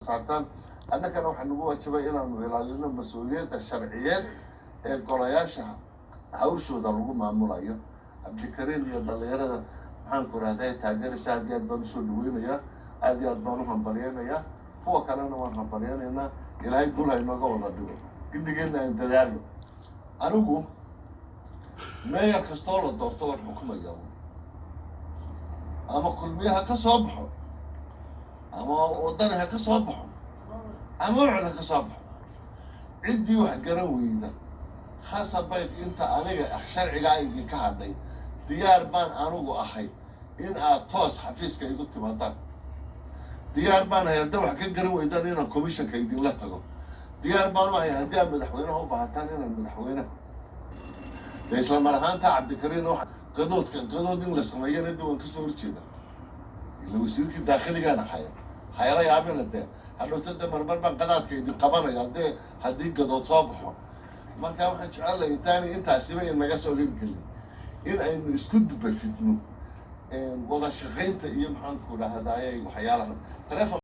Saartaan. Annagana waxaa nagu waajibay inaanu ilaalino mas-uuliyadda sharciyeed ee golayaasha hawshooda lagu maamulayo. Cabdikariin iyo dhallinyarada, maxaan ku rahday, taageeraysa, aad iyo aad baan usoo dhaweynayaa, aad iyo aad baan u hambalyeynayaa. Kuwa kalena waan hambalyeynaynaa. Ilaahay guul ha inooga wada dhigo, gidigeenna aan dadaalno. Anigu mayor kastoo la doorto waan xukumaya, ama Kulmiye ha ka soo baxo, ama Wadani ha ka soo baxo, ama UCID ha ka soo baxo. Ciddii wax garan weyda khasabay inta aniga ah sharcigaa idinka hadhay. Diyaar baan anigu ahay in aad toos xafiiska igu timaadaan. Diyaar baan ahay hadda wax ka garan weydaan inaan commissionka idinla tago. Diyaar baan u ahay haddii aad madaxweynaha u baahataan inaan madaxweynaha de isla mar ahaanta. Cabdikariin, waxa gadoodka, gadood in la sameeyana de waan kasoo horjeeda. Ila wasiirkii daakhiligaana haya, hayala yaabina dee hadhowta de marmar baan qadaadka idin qabanaya dee haddii gadood soo baxo. Marka waxaan jecelahay intaanay intaasiba inaga soo hirgelin in aynu isku dubaridno wada shaqaynta iyo, maxaan ku dhahdaye, waxyaalahan telefon.